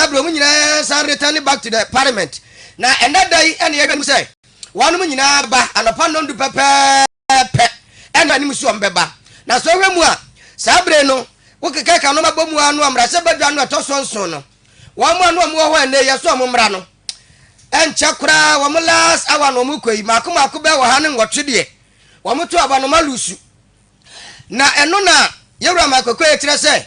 berɛ wɔn nyinaa san return back to the parliament. Na ɛnɛ da yi ɛna yɛhwɛ anim sɛ wɔnom nyinaa ba anɔpa nnɔndu pɛpɛɛpɛ ɛna anim so wɔn bɛba. Na sɛ wohwɛ mu a, saa bere no wokeka ka nɔma bɔ mu ano a mmarahyɛ badwa no ɛtɔ so nson no, wɔn a no wɔn wɔ hɔ ɛnɛ yɛ so wɔn mmra no ɛnkyɛ koraa. Wɔn last hour na wɔn kɔ yi mako mako bɛɛ wɔ ha ne nwɔtwe deɛ wɔn to aba no ma lose. Na ɛno na yɛwura Makoko yɛ kyerɛ sɛ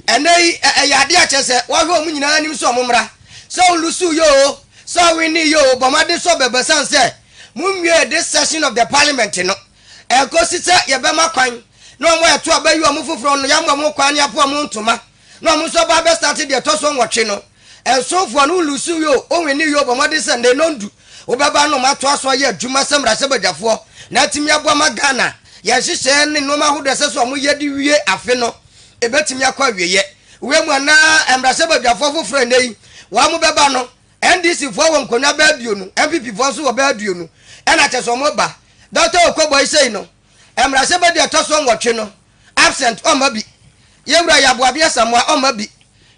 ɛnɛ yi ɛyɛ adeɛ akyɛ sɛ wɔhwɛ wɔn nyinaa anim sɛ wɔn mmra, sɛ ɔ lose yɛ o, sɛ ɔ win yɛ o, bɔnmɔden sɛ ɔbɛbɛ san sɛ munwie this session of the parliament no ɛnkosi sɛ yɛbɛma kwan na wɔn a ɛto aba yi wɔn foforɔ no yɛama wɔn kwan ne apo wɔn ntoma na wɔn nso aba abɛ start deɛ ɛtɔ so nwɔtwe no. Ɛnsonfoɔ no, lose yɛ o, o win yɛ o, bɔnmɔden sɛ nde nondu wobɛba no atoa so ayɛ adwuma sɛ mmarahyɛbadwafoɔ na atumi aboa ma Ghana yɛn hyehyɛ ne nneɛma ahodoɔ ɛsɛ sɛ ɔmo yɛ de wie afe no ebɛtumi akɔ awieɛ. Wei mu anaa mmarahyɛbadwafoɔ foforɔ ɛnɛ yi wɔn mo bɛba no, NDC foɔ wɔ nkonnwa bɛɛ 20, NPP foɔ nso wɔ bɛɛ 20. Ɛna kyɛ sɛ ɔmo ba Dɔkta Okoe Boye sei no, mmarahyɛbadwa ɛtɔ so nwɔtwe no absent, ɔmma bi. Yɛwura Yaw Buaben Asamoa ɔmma bi.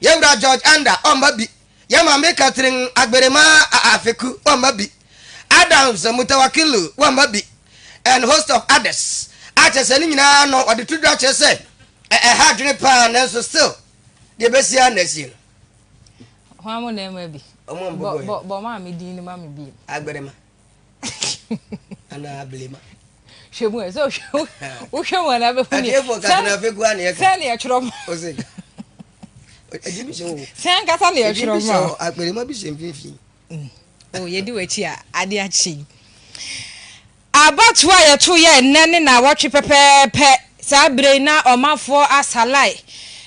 Yɛwura George Andah ɔmma bi. Yɛ maame Catherine Agberema Afeku ɔmma bi. Adams Mutawakilu wɔmma bi and host of others. Akyɛ sɛ ne nyinaa no ɔde to dwa kyerɛ sɛ ɛha adwene paa, nanso still deɛ bɛsi a na asie no. Hwan mo na ɛma bi? Ɔmo mbɔbɔ. Bɔ bɔ maa mi din no ma mi bi. Agberema anaa Ablema. Hwɛ mu ɛ sɛ wohwɛ mu ana bɛhu ne Atiefo, Catherine Afeku a na yɛka. Sɛ ne yɛtwerɛ ma. Ose ɛdi bi hyɛ wo. Sɛ ankasa ne ɛdi bi yɛtwerɛ hyɛ ma. hɔ, Agberema bi hyɛ mfimfini. O yɛdi w'akyi a ade akyi. Abatoɔ a yɛto yɛ nnɛ ne na wɔtwe pɛpɛɛpɛ saa bere yi na ɔmanfoɔ asalae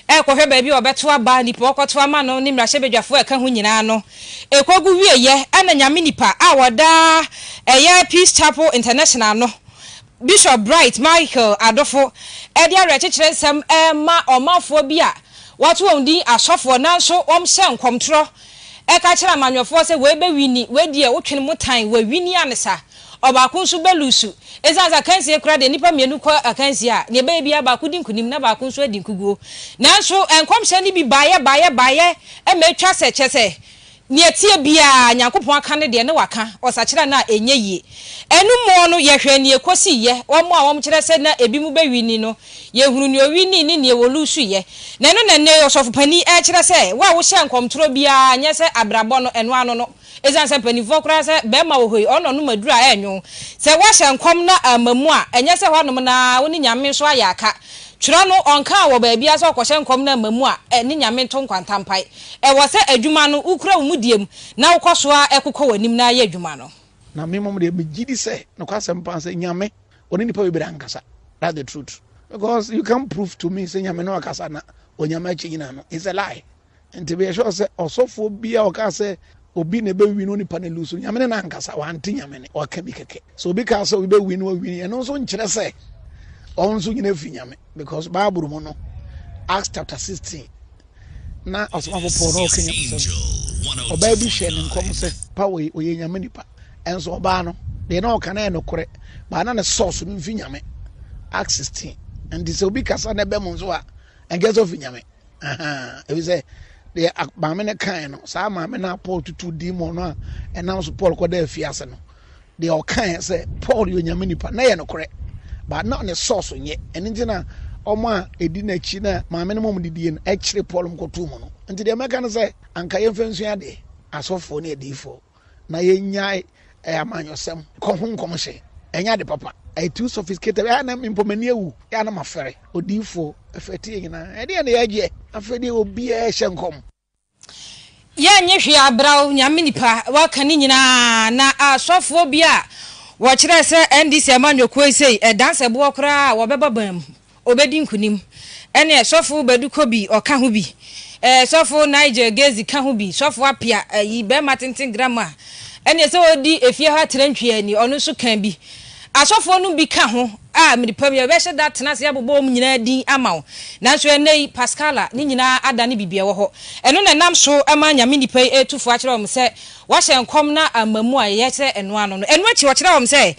ɛkɔhwɛ baabi a ɔbɛto aba, nipa ɔkɔto ama no ne mmarahyɛbadwafoɔ a ɛka ho nyinaa no ekogu wieyɛ. Ɛna Nyame nipa a wɔda ɛyɛ Peace Chapel International no, Bishop Bright Michael Adofo, ɛde awerɛkyekyerɛ nsɛm ɛma ɔmanfoɔ bi a wɔato wɔn din asɔfoɔ nanso wɔmhyɛ nkɔmtorɔ ɛka kyerɛ amanyɔfoɔ sɛ wei bɛ win, wei deɛ wotwene mo tan wɔ win anesa ɔbaako nso bɛ lose. Ɛsiane sɛ akansie koraa deɛ, nnipa mmienu kɔ akansie a, deɛ ɛbɛyɛ biara baako di nkonim na baako nso adi nkuguo. Nanso nkɔmhyɛ no bi baayɛ baayɛ baayɛ ɛma atwa sɛ kyɛ sɛ nea tie biara Nyankopɔn aka ne deɛ ne waka ɔsakyerɛ no a ɛnyɛ yie. Ɛno mmoɔ no yɛhwɛ nea ɛkɔsi yɛ wɔn a wɔn kyerɛ sɛ na ebi mu bɛ win no, yɛhunu nea ɔ win ne nea wɔ lose yɛ. Na ɛno na nnɛ ɔsɔfopanin ɛkyerɛ sɛ wo a wohyɛ nkɔmtorɔ biara nyɛ sɛ abrabɔ no ɛno ano no, ɛsiane sɛ mpanimfoɔ koraa sɛ bɛrima wɔ hɔ yi ɔno ɔnom aduru a ɛnwo sɛ woahyɛ nkɔm na ama mu a, ɛnyɛ sɛ hɔnom na wo ne Nyame nso ayɛ aka twerɛ no. Ɔnka wɔ baabi a sɛ ɔkɔhyɛ nkɔm no ama mu a ɛne Nyame nto nkwantampae. Ɛwɔ sɛ adwuma no wokura wo mu die mu na wokɔ so a ɛkokɔ w'anim na ayɛ adwuma no. Na me mmom deɛ, megye di sɛ nokwasɛm paa sɛ Nyame ɔne nipa bebree ankasa. That's the truth, because you can prove to me sɛ Nyame no akasa na Onyame akyi nyina no. It's a lie. Nti bɛyɛ sure sɛ ɔsɔfoɔ bi a ɔka sɛ obi na ɛbɛ win no, nipa no lose, Nyame ne nankasa wante Nyame ne waka bi kɛkɛ. Sɛ obi ka sɛ obi bɛ win no, wa win, ɛno nso nkyerɛ sɛ ɔno nso nyina firi Nyame, because Bible mu no, Acts chapter 16, na ɔsomafo Paul na ɔka nyamesɛm, ɔbaa bi hyɛ ne nkɔm sɛ pa wei ɔyɛ Nyame nipa. Ɛnso ɔbaa no deɛ na ɔka no yɛ nokorɛ baa na ne source no mfi Nyame. Acts 16. Nti sɛ obi kasa na ɛbɛ mu nso a, ɛnkyɛ sɛ ɔfi Nyame. Ebi sɛ deɛ maame no kae no, saa maame no a Paul tutu demon no a ɛnam so Paul kɔda afiase no, deɛ ɔkae sɛ Paul yɛ Onyame nipa na yɛ nokorɛ but na ne source nyɛ. Ɛno nti na ɔmo a ɛdi n'akyi na maame no mom didie no ɛkyere Paul mu kɔtoo mu no. Nti deɛ mɛka no sɛ anka yɛmfa nsua adeɛ, asɔfoɔ ne adiyifoɔ, na yɛnyae ɛyɛ amanyɔsɛm kɔ ho nkɔmhyɛ. Ɛnyɛ ade papa, ɛyɛ too sophisticated. Ɛyɛ na mpo m'ani awu, ɛyɛ na mafɛre odiyifoɔ ɛfɛ tie nyinaa. Ɛdeɛ na yɛagyeɛ afei deɛ obiara hyɛ nkɔm. Yɛnyɛ hwee abraw. Nyame nipa waka ne nyinaa na asɔfoɔ bi a wɔkyerɛ sɛ NDC amanyɔkuo yi sei ɛdansɛboɔ koraa a wɔbɛba ban mu obɛdi nkonim, ɛne sɔfo Badu Kobi ɔka ho bi, sɔfo Nigel Gaisie ka ho bi, sɔfo Apia ayi bɛrima tenten grama ɛne sɛ ɔdi efie ha trɛntwea ni, ɔno nso ka bi. Asɔfoɔ no bi ka ho a mmirika bi yɛbɛhyɛ da tena ase abobɔ wɔn nyinaa din ama wo. Nanso ɛnnɛ yi Pascala ne nyinaa ada ne biribi ɛwɔ hɔ. Ɛno na ɛnam so ma Nyame nipa yi etu fo akyerɛ wɔn sɛ wahyɛ nkɔm na ama mu a yɛyɛ sɛ ɛno ano no. Ɛno akyi ɔkyerɛ wɔn sɛ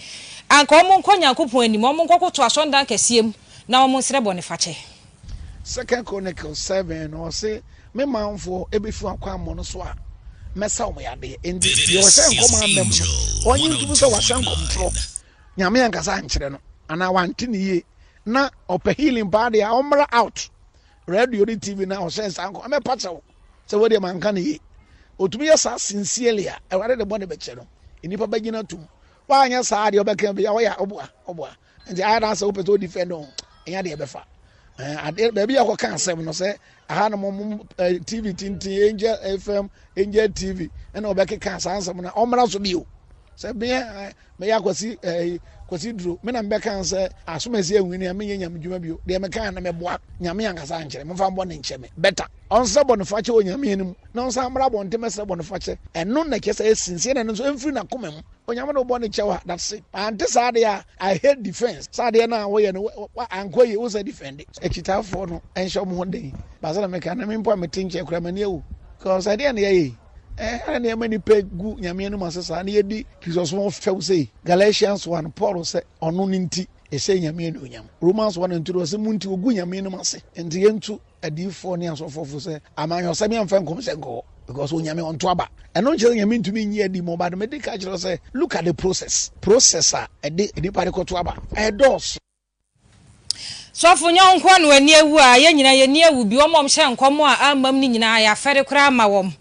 anka wɔn nkɔ Nyankopɔn anim, wɔn nkɔkoto asɔndan kɛseɛ mu na wɔn nsrɛ bɔne fakyɛ. Second Chronicles 7 no, ɔse Me manfoɔ bɛfi wɔn akwammɔ no so a, mɛsa wɔn yadeɛ. Enti deɛ ɔhyɛ nkɔm a ammam no, ɔnnye ntom sɛ wahyɛ nkɔmtorɔ. Nyame ankasa ankyerɛ no, anaa wante no yie, na ɔpɛ healing paa deɛ a, ɔmmra out. Radio ne TV na ɔhyɛ saa nkɔm, mɛpa kyɛw sɛ wei deɛ manka no yie. Ɔtumi yɛ saa sincerely a, Awurade de bɔne bɛkyɛ no. Nnipa bɛgyina tom. Woanyɛ saa deɛ ɔbɛka bi a, ɔyɛ a, ɔboa, ɔboa. Nti ayɛ na sɛ wopɛ sɛ wodifɛn ho, ɛnyɛ deɛ ɛbɛfa. Adeɛ baabi a kɔka asɛm no sɛ aha no mo TV tintin Angel FM, Angel TV ɛna ɔbɛkeka saa nsɛm no ɔmmra so bio. Sɛ meɛ meyɛ akwasi ɛɛ kwasi duro me na mebɛka sɛ asomasi anwini a menyɛ nyame dwuma bio. Deɛ meka no meboa nyame ankasa ankyerɛ momfa mbɔ ne nkyɛ me. Better ɔnsrɛ bɔnefakyɛ wɔ nyame anim na ɔnsan mmra abɔnten mɛsrɛ bɔnefakyɛ. Ɛno na ɛkyerɛ sɛ ɛyɛ sincere na ɛno nso ɛmfiri n'akoma mu. Onyame de wo bɔne kyɛ wo a, that's it. Ante saa deɛ a, I hate defense. Saa adeɛ no a woyɛ no, ankɔ yie, wo sɛ defend. Akyitaafoɔ no nhyɛ wɔn ho den. But sɛdeɛ meka no, me mpo a mete nkyɛn koraa m'ani awu. Because ɛdeɛn na yɛyɛ yi? Eh, adɛn na yɛma nnipa gu Nyame anim ase saa na yɛdi Kristosom ho fɛw sei? Galatians 1, Paul sɛ ɔno ne nti yɛhyɛ Nyame anuonyam. Romans 1 and 2 ɔsɛ mu nti wɔgu Nyame anim ase. Nti yɛntu adiyifoɔ ne asɔfoɔ fo sɛ amanyɔsɛm yɛmfa nkɔmhyɛ nkɔ hɔ because onyame ɔnto aba. Ɛno nkyerɛ sɛ nyame ntumi nyi adi mmɔ but mede ka kyerɛ sɛ look at the process, process a ɛde nipa de kɔto aba ɛdɔɔso. Sɔfo nyɛ wo nkoa na w'ani awu a, yɛn nyinaa yɛn ani awu bi. Wɔn a wɔhyɛɛ nkɔm a ammam no nyinaa, yɛafɛre koraa ama wɔn.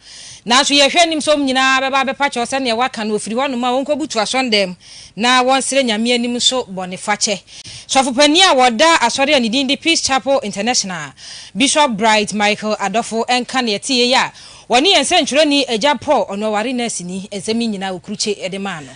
Nanso yɛhwɛ anim sɛ wɔn nyinaa bɛba abɛpa kyɛw sɛnea wɔaka no, wɔfiri hɔnom a wɔnkɔbutu asɔndan mu na wɔnsrɛ Nyame anim so bɔnefakyɛ. Sɔfopanin a wɔda asɔre a ne din de Peace Chapel International, Bishop Bright Michael Adofo nka nea ɛteɛ yi a wɔne yɛn sɛnkyerɛwni Agya Paul Ɔnoaware nɛɛseni nsɛm yi nyinaa okrukye de maa no.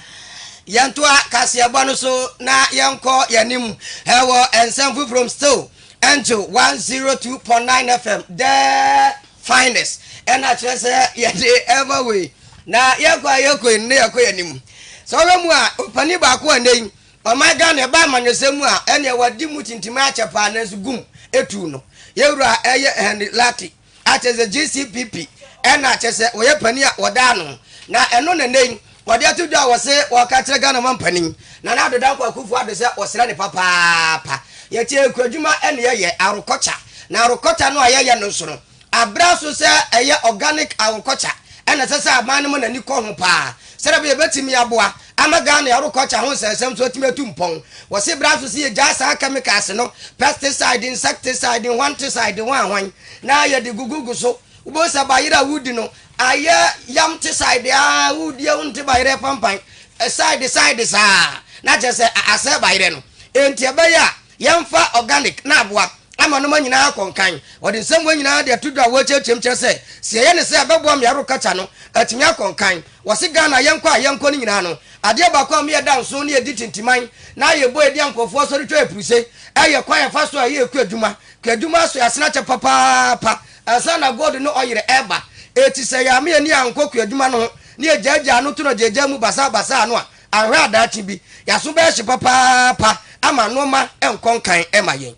Yɛntoa kaseɛbɔ no so na yɛnkɔ yɛn anim wɔ nsɛm foforɔ mu still Angel 102.9 FM the finest ɛna kyerɛ sɛ yɛde ɛma wei na yɛkɔ a yɛkɔ yi ne yɛkɔ yɛn anim sɛ ɔhwɛ mu a ɔpanin baako a nnɛ yi ɔman Ghana ɛba amanyɔsɛm mu a ɛneɛ wadi mu tintim akyɛ paa nanso gum etu no yɛwura ɛyɛ Henry Lartey a kyerɛ sɛ GCPP ɛna kyerɛ sɛ wɔyɛ panin a wɔda ano na ɛno na nnɛ yi wɔde ato dwa a wɔse wɔka kyerɛ Ghana mampanin Nana Addo Dankwa Akufo Addo sɛ wɔsrɛ ne papaapa. Yɛte akuadwuma ɛne yɛyɛ arokɔkya na arokɔkya no a yɛyɛ no nso no abra so sɛ ɛyɛ organic arokɔkya ɛna ɛsɛ sɛ aban no ma n'ani kɔ ho paa sɛdeɛ ɛbɛyɛ yɛbɛtumi aboa ama Ghana arokɔkya ho nsɛnsɛm nso atumi atu mpɔn. Wɔse bra so sɛ yɛgyaa saa chemicals no, pesticide, insecticide, hwanticide, hwan hwan, na yɛde gugugu so. Wobɛhu sɛ bayerɛ a wodi no ayɛ yam te side a wodi a wonte bayerɛ pampan side side saa na kyerɛ sɛ asɛe bayerɛ no. Enti ɛbɛyɛ a yɛmfa organic na aboa ama nnoɔma nyinaa akɔ nkan. Wɔde nsɛm wei nyinaa de ato dwa a wɔrekyerɛkyerɛ mu kyerɛ sɛ sɛ yɛyɛ no sɛ ɛbɛboa ma yɛn agriculture no atumi akɔ nkan. Wɔse Ghana yɛnkɔ a yɛnkɔ no nyinaa no adeɛ baako a ɛma yɛda nso ne yɛdi tintiman na yɛbɔ yɛdi a nkurɔfoɔ sɔre twa apiruse ɛyɛ kwan a yɛfa so a ɛyɛ kuadwuma. Kuadwuma aso yɛn asene akyɛ papaapa ansa na gold ne ɔyere ɛreba. Enti sɛ yɛamma yɛn ani ankɔ kuadwuma no ho na yɛgyaagyaa no to no gyaagyaa mu basaabasaa no a, anhwɛ a daakye bi, yɛn aso bɛyɛ hye papaapa ama nnoɔma nkɔ nkan mma yɛn.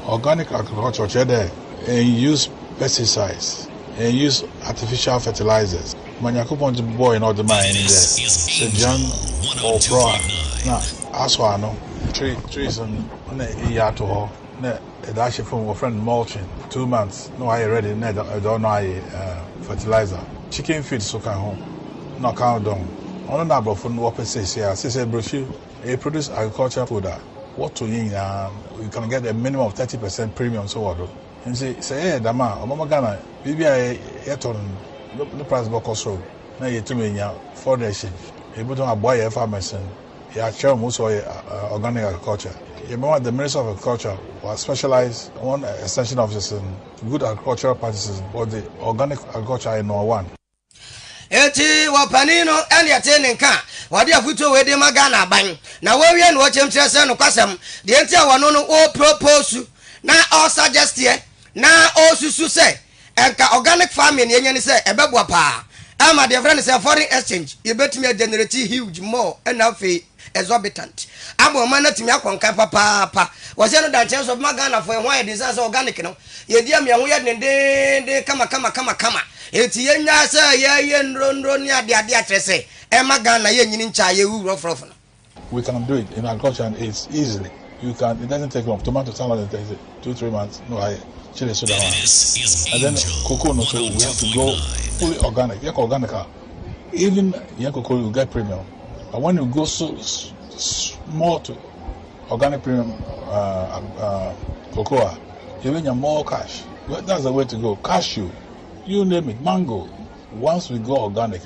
Organic agriculture kyerɛ dɛ enn-use pesticides, enn-use artificial fertilizers. Ma Nyankopɔn dze bɔɔ hɛn na ɔdze maa hɛn nye dɛ, sɛ dua no ɔreprɔw a, nna asɔ ano. Tree, trees no nna eyi ato hɔ na edze ahyɛ famu, wɔfrɛ no mulching, 2 months na ɔayɛ ready na edze ɔno ayɛ fertilizer. Chicken feed so ka ho na cow dung. Ɔno na aborɔfo no wɔpɛ sesei a. Sesei aborɔkyir produce agriculture food a, wɔto ne nyinaa, you can get a minimum of 30% premium so wɔ do. Ntsi sɛ yɛyɛ dɛm a, ɔbɛma Ghana biribi a yɛtɔ no ne price bɔkɔ sor na yeetum enya foreign exchange. Yebotum aboa hɛn farmers no, yɛakyerɛ hɔn so ɔyɛ organic agriculture. Yɛbɛma the Ministry of Agriculture wa specialize hɔn extension officers no good agricultural practices, wɔdze organic agriculture ayɛ number one. Enti wɔpanin no ɛne ɛtee ne nka a wɔde afotuo wei de ma Ghana aban na wɔwie no wɔkyɛm kyerɛ sɛ nokwasɛm deɛ nti a wɔno no wɔproposu na ɔsuggesteɛ na ɔsusu sɛ ɛnka organic farming yɛnya ne sɛ ɛbɛboa paa ama deɛ frɛ no sɛ foreign exchange yɛbɛtumi agenerate huge more ɛna afei exorbitant ama ɔman no atumi akɔ nkan papaapa. Wɔsɛ no da nkyɛn so ɔbɛma Ghanafoɔ ɛho ayɛ den sane sɛ organic no yɛdi ama ɛho yɛ dendeenden kama kama kama kama. Enti yɛnyaa sɛ yɛyɛ nnuro nnuro ne adeade akyerɛ sɛ ɛma Ghana yɛnyini nkyɛ a yɛwu rɔfrɔf no. We can do it in agriculture and it's easily. You can, it doesn't take long. Tomato salad, it takes 2, 3 months. No, I. Chili so dɛm a. And then cocoa no so we have to go fully organic. Yɛkɔ organic a, even yɛn cocoa you get premium. But when you go so small to organic premium cocoa a, yɛbɛnya more cash. That's the way to go. Cashew, you name it, mango. Once we go organic,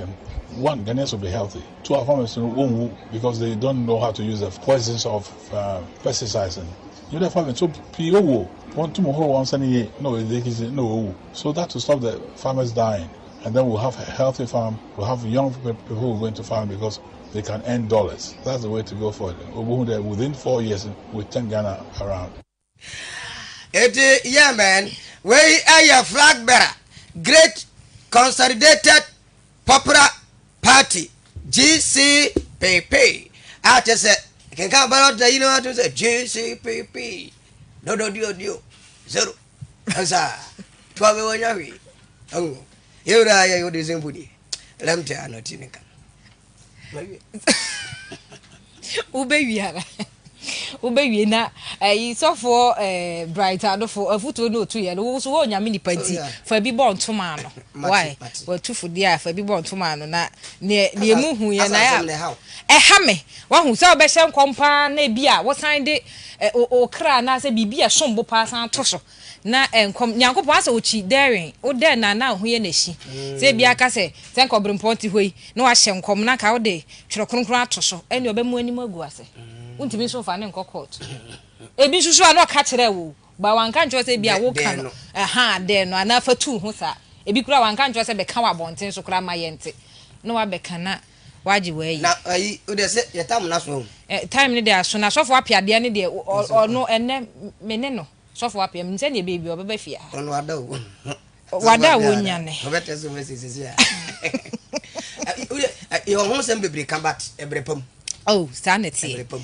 one, Ghanaians will be healthy. Two, our farmers won't because they don't know how to use the poisons of pesticides. And you know, farming so pii owu wɔn tum horo wɔn nsa ne yie na wɔde ekisi na wɔwu. So that will stop the farmers dying, and then we'll have a healthy farm. We'll have young people who will go into farming because they can earn dollars. That's the way to go for it. Within 4 years, we turn Ghana around. Eti yeah man, wei ɛyɛ flag bearer, Great Consolidated Popular Party, GCPP, a kyerɛ sɛ kenkan ballot na yi no ato sɛ GCPP dododuoduo zero ansa toa bɛ wɔnya hwee ɛnwo yɛwura yɛ yɛwode sɛ mpo die lɛmte a na ɔti ne ka. Wobɛwie ara wobɛwie na ɛyi sɔfoɔ ɛɛ Bright Adofo afutuo na otu yɛ no, wo so wɔ Onyame nipa nti fa bi bɔ ntoma ano. Why watu fo deɛ a, fa bi bɔ ntoma ano na neɛ neɛ mu hu yɛ na yɛ ɛha me. Wahu sɛ wobɛhyɛ nkɔm paa na ebi a wosan de ɛ o okra anaasɛ biribi a ɛsom bo paa san to so na nkɔm Nyankopɔn asɛ okyi daring wo dɛ na na ho yɛ n'akyi sɛ ebi aka sɛ nka ɔbrempɔn te hɔ yi na wahyɛ nkɔm na nka wode Twerɛ Kronkron ato so, ɛnneɛ ɔbɛma w'anim agu ase. Wontumi nso mfa no nkɔ court. Ebi nso so a na ɔka kyerɛɛ wo, but wanka nkyerɛ wo sɛ ebi a woka no, ɛhaa, dɛn no, anaa fa tu wo ho saa. Ebi koraa wanka nkyerɛ wo sɛ bɛka wɔ abɔnten so koraa ma yɛnte, na wabɛka na wagye w'ayi. Na ayi, wo deɛ sɛ yɛ time no aso ahu. Eh, time no deɛ aso, na sɔfo Appiah no deɛ, ɔno ɛnnɛ me ne no, sɔfo Appiah, menim sɛ neɛ ɛbɛyɛ biara ɔbɛba fie ha. Ɔno wada o. Wada a wonyane. Ɔbɛtɛ so message sisi a. Yɛ ho nsɛm bebree ka but ɛbrɛ pam. Oh, saa na ɛteɛ. Ɛbrɛ pam.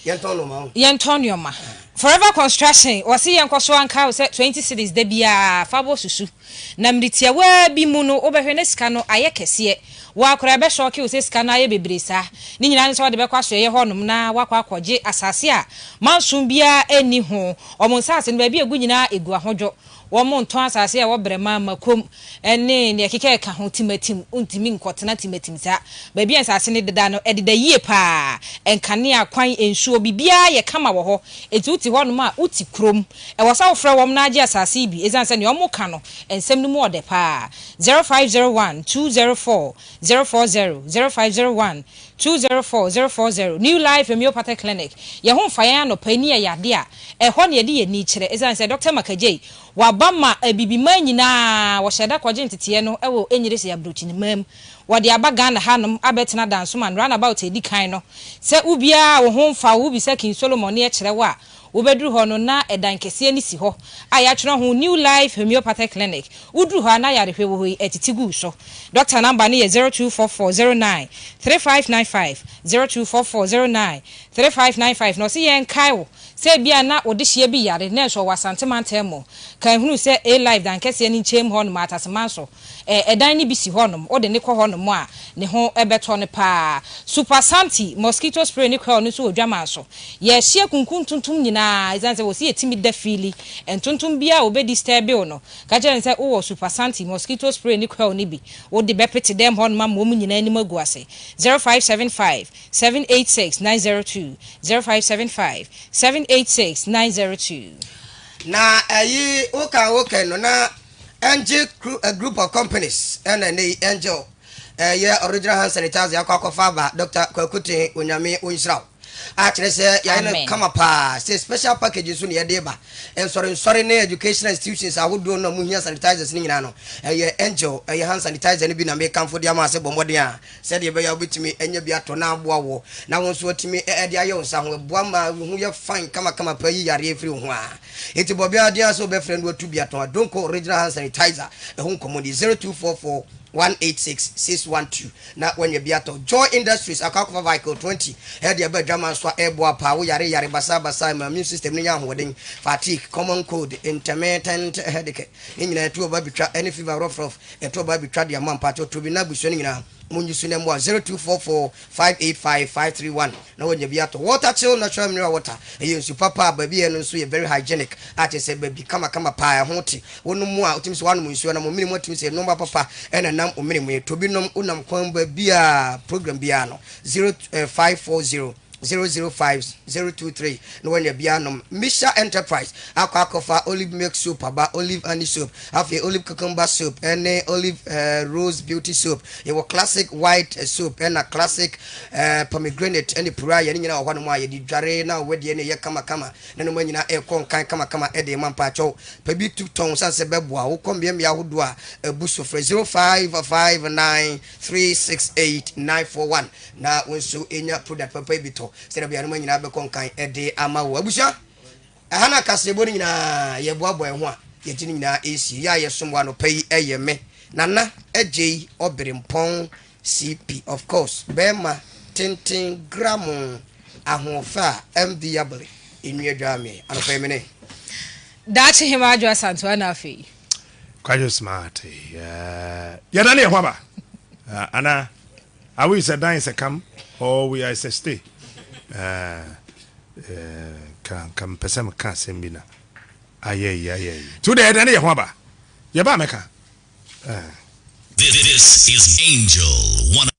Yɛntɔn nneɛma ho. Yɛntɔn nneɛma. Forever Construction, wɔse yɛnkɔ so anka wo sɛ 20 cedis da biara fa bɔ susu. Na mmere tiawaa bi mu no wobɛhwɛ na sika no ayɛ kɛseɛ. Wo ara koraa ɛbɛshɔke wo sɛ sika no ayɛ bebree saa. Ne nyinaa ne sɛ wode bɛkɔ asoɛeɛ hɔnom na woakɔ akɔgye asase a manso biara nni ho. Wɔn nsase no baabi a ɛgu nyinaa ɛgu ahodwo. Wɔntɔn asase a ɛwɔ Brɛma, Makom ne nea ɛkeka ho, Timatim, wontumi nkɔtena Timatim saa. Baabi a nsase no deda no, ɛdeda yie pa ara. Nkanea, kwan, nsuo, biribiara yɛ kama wɔ hɔ. Enti wote hɔnom a, wote kurom. Ɛwɔ sɛ wofrɛ wɔn na agye asase yi bi, ɛsiane sɛ nea wɔka no, nsɛm no mu ɔdɛ pa ara. 0501 204 040, 0501 204 040, New Life Homeopathic Clinic. Yɛn ho mfa yɛn anɔpa yi ne yɛ yadeɛ a, Ɛhɔ na yɛde yɛn ani kyerɛ. Esiane sɛ Dɔkta Makajei waba ma Abibiman nyinaa, wɔhyɛɛ da kɔgye nteteɛ no wɔ Enyiresi Aburokyinimaa mu. Wɔde aba Ghana hanom abɛtena Dansoman Runabout a ɛdi kan no. Sɛ wo biara a wo ho mfa wo, wobisa King Solomon ne ɛkyerɛ wo a, wobɛduru hɔ no na ɛdan kɛseɛ no si hɔ a yɛatwerɛ ho New Life Homeopathic Clinic. Woduru hɔ a na ayarehwɛ wɔ hɔ yi atiti gu wo so. Dɔkta namba no yɛ 0244 09 3595, 0244 09 3595 na ɔse yɛnkae wo sɛ ebia na wo dehyeɛ bi yare nanso ɔwɔ Asante mantam mu. Kan hunu sɛ A-Life dan kɛseɛ no nkyɛn mu hɔ nom Atasemanso ɛ ɛdan no bi si hɔ nom, wode no kɔ hɔ nom a ne ho bɛtɔ no paa. Super Santi mosquito spray ne coil no nso wɔ dwaman so. Yɛhye akunkun ntontom nyinaa ɛsiane sɛ wɔse yɛtumi da fiili ntontom biara a ɔbɛ disturb wo no. Ka kyerɛ no sɛ wowɔ Super Santi mosquito spray ne coil no bi wode bɛpete dɛm hɔ nom ama wɔn nyinaa anim agu ase. 0575 786 902 0575 786 902. Na ɛyi woka wokɛ no na Angel Group of Companies ɛna ɛnɛ yi Angel ɛyɛ original hand sanitizer akɔ akɔfa aba. Dr. Kwaku Ten, Onyame ɔnhyira wo a kyerɛ sɛ yɛayɛ no Amen. kama paa sɛ special package nso ne yɛde ba nsɔre nsɔre ne educational institutions ahodoɔ no a muhia sanitizers no nyinaa no, ɛyɛ Angel ɛyɛ hand sanitizer no bi na mekamfo de ama sɛ bɔ mmɔden a sɛdeɛ ɛbɛyɛ a wobɛtumi anya bi atɔ na aboa wɔ na wo nso atumi ɛde ayɛ wo nsa ho, ɛboa ma wo ho yɛ fine kamakama pa, yi yareɛ firi wo ho a ɛnti bɔ biara den a sɛ wobɛfrɛ no watu bi atɔn. Adonko original hand sanitizer ɛho nkɔmmɔ ni 0244 186 612 na wanya bi atɔ. Joy Industries akɔ akɔfa vehicle 20 ɛde ɛba adwama nso a ɛboa paa wo yare yare basabasa ma immune system no nya ahoɔden. Fatigue, common cold, intermittent headache ne nyinaa ɛto ɔba bitwa, ɛne fever rough rough ɛto ɔba bitwa de ama. Mpakyɛ tobi na abusua no nyinaa. Monyi so na mmoa 0244 585 531 na woanya bi atɔ. Water Chill Natural Mineral Water, ɛyɛ nsu papa a baabi a ɛyɛ no nso yɛ very hygienic a kyerɛ sɛ baabi kamakama paa, ɛho te. Wonom mu a wotumi sɛ woanom nsuo anam wo mene mu atumi sɛ nnoɔma papa ɛna ɛnam wo mene mu yi. Tɔ bi nom, wonam kwan mu baabi a program biara no 0540 005 023 na wanya bi anom. Misha Enterprise akɔ akɔfa olive milk soap aba, olive honey soap, afei olive cucumber soap ɛne olive rose beauty soap. Yɛwɔ classic white soap ɛna classic pomegranate ɛne puraya ne nyinaa wɔ hɔnom a yɛde dware na wedeɛ ne yɛ kamakama na nneɛma nyinaa ɛrekɔ nkan kamakama ɛde ma. Mpaakyɛw, pɛ bi tu tɔn sane sɛ bɛboa wokɔ mmeammea ahodoɔ a abu so. Frɛ 0559 368 941 na wo nso ɛnya product papa bi tɔ sɛdeɛ bɛyɛ nneɛma nyinaa bɛkɔ nkan ɛde ama wo. Abusua, ɛha na kaseɛbɔ no nyinaa yɛboaboa ɛho a yɛgye no nyinaa ɛsi yɛ a yɛsom wɔ anɔpa yi. Ɛyɛ me Nana Agyei Ɔberempɔn CP, of course, bɛrima tenten gramo ahoɔfɛ a enviable nnua dwa me anɔpa yi mene Daakye Hema Adwo Asantoa na afei Kwadwo Smart, yɛda ne yɛ ho aba ana are we is a dan is a come or we are is a stay? Ka ka mpɛ sɛ meka asɛm bi na ayɛ yi ayɛ yi nti wode yɛda ne yɛ ho aba yɛba mɛka. This is Angel 1.